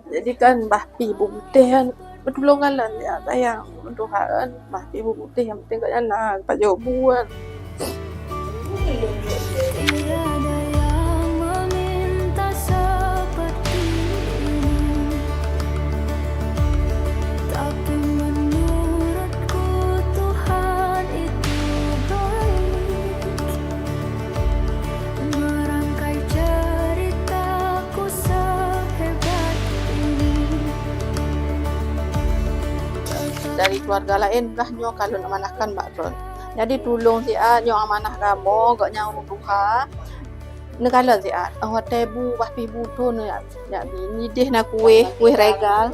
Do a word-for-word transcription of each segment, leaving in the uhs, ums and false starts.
Jadi kan bah pih bu putéh kan, beutulông kalon ya sayang. Tuhan bah pih bu putéh, nyang penting kat nyang na pajoh bu kan. Tiada yang meminta seperti ini, tapi menurutku Tuhan itu baik, merangkai ceritaku sehebat ini. Dari keluarga laén kah nyoe ka lôn amanahkan bak droen. Jadi tulông siat nyoe amanah kamoe, gobnyan ureueng tuha. Neukalon siat, oh watèe bu bah pih bu thon jak, jak bi. Nideh na kueh, kueh regal.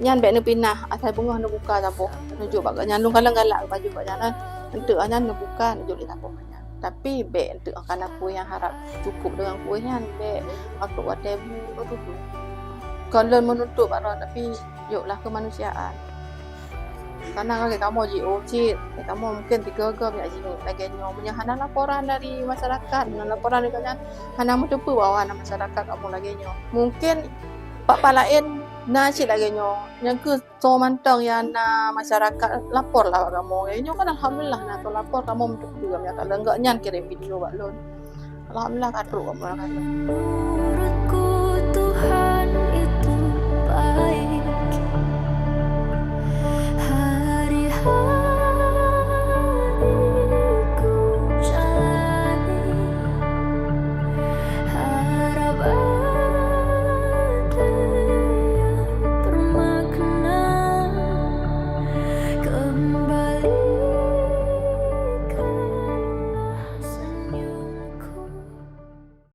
Nyan bèk neupinah, asai beungoh neubuka saboh. Neujok bak gobnyan, lôn kalon galak baju gobnyan. Enteuk nyan neubuka, neujok lé saboh nyan. Tapi bèk enteuk kana kueh nyang harab cukup deungon kueh nyan, bèk. Waktu watèe bu, oh tu tu. Kon lôn meununtut bak droen, tapi yôklah keumanusiaan. Karena lagèe kamoe jiôh cit, lagèe kamoe mungkin tiga-tiga miak jiôh lagèe nyoe. Meunyoe hana laporan dari masyarakat, hana laporan dari nyan, hana meuteupeue bahwa na masyarakat kamoe lagèe nyoe. Mungkin pat-pat laén na cit lagèe nyoe. Nyang keuh soe mantong nyang na masyarakat lapor lah bak kamoe. Lagèe nyoe kan alhamdulillah na soe lapor, kamoe meuteupeue miak ka leunggok nyan kirém video bak lôn. Alhamdulillah ka trôk kamoe ka lôn.